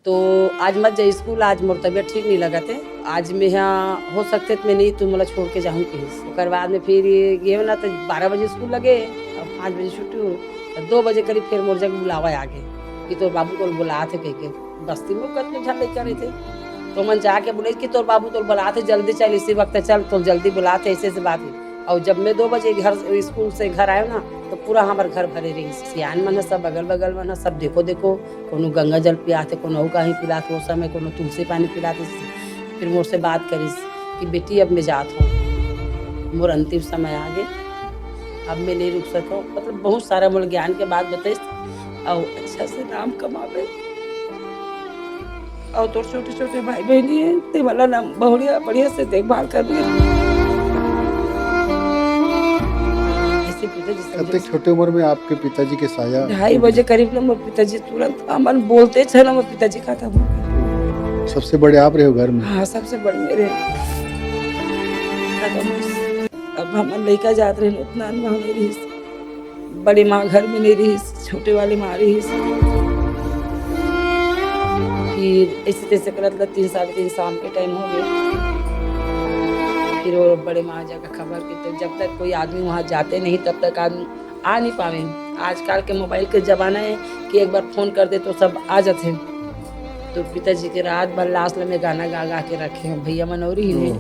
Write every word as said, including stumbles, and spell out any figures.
तो आज मत जा स्कूल, आज मोर तबीयत ठीक नहीं लगत है, आज मैं यहाँ हो सकते तो मैं नहीं, तू मोला छोड़ के जाहूँ कहिस। ओकर बाद में फिर ये, ये ना तो बारह बजे स्कूल लगे और पाँच बजे छुट्टी हो, तो दो बजे करीब फिर मोर जग बुलावा आ गए कि तोर बाबू तोर बुलात है कह के। बस्ती में कतने झन लइका रहिथे, तो मन जाके बोले कि तोर बाबू तोर बुलात है, जल्दी चल, इसी वक्त चल, तो जल्दी बुलात है, ऐसे ऐसे बात है। और जब मैं दो बजे घर, स्कूल से घर आयो ना, तो पूरा हमार घर भरे रहिस। सियान मन ह सब, बगल बगल मन ह सब, देखो देखो, कोनो गंगा जल पियात हे, कोनो अउ काही पिलात हे, वो समय कोनो तुलसी पानी पिलात हे। फिर मोर से बात करिस कि बेटी, अब मैं जात हूँ, मोर अंतिम समय आ गे, अब मैं नहीं रुक सकूँ। मतलब बहुत सारा मोर ज्ञान के बात बताइस। और अच्छा से नाम कमावे, और तोर छोटे छोटे भाई बहनी है, ते वाला नाम बढ़िया, बढ़िया से देखभाल करबे। ऐसे पिताजी समझे। कतेक छोटे उम्र में आपके पिताजी के साया? ढाई बजे करीब ना मोर पिताजी तुरंत हमन बोलते छे ना, मोर पिताजी खत्म हो गए। सबसे बड़े आप रहे हो घर में? हाँ, सबसे बड़े मेरे खत्म हो। अब हमन लइका जात रहे, उतना अनुभव नहीं रहिस। बड़ी माँ घर में नहीं रहिस, छोटे वाली माँ रहिस। फिर ऐसे तैसे करत ला तीन, साढ़े तीन शाम के टाइम हो गए। फिर वो बड़े माँ जगह खबर की, तो जब तक कोई आदमी वहाँ जाते नहीं तब तक आदमी आ नहीं पावे। आजकल के मोबाइल के जमाना है कि एक बार फोन कर दे तो सब आ जाते हैं। तो पिताजी के रात भर लाश ला में गाना गा गा के रखे हैं, भैया मनौरी ही ने।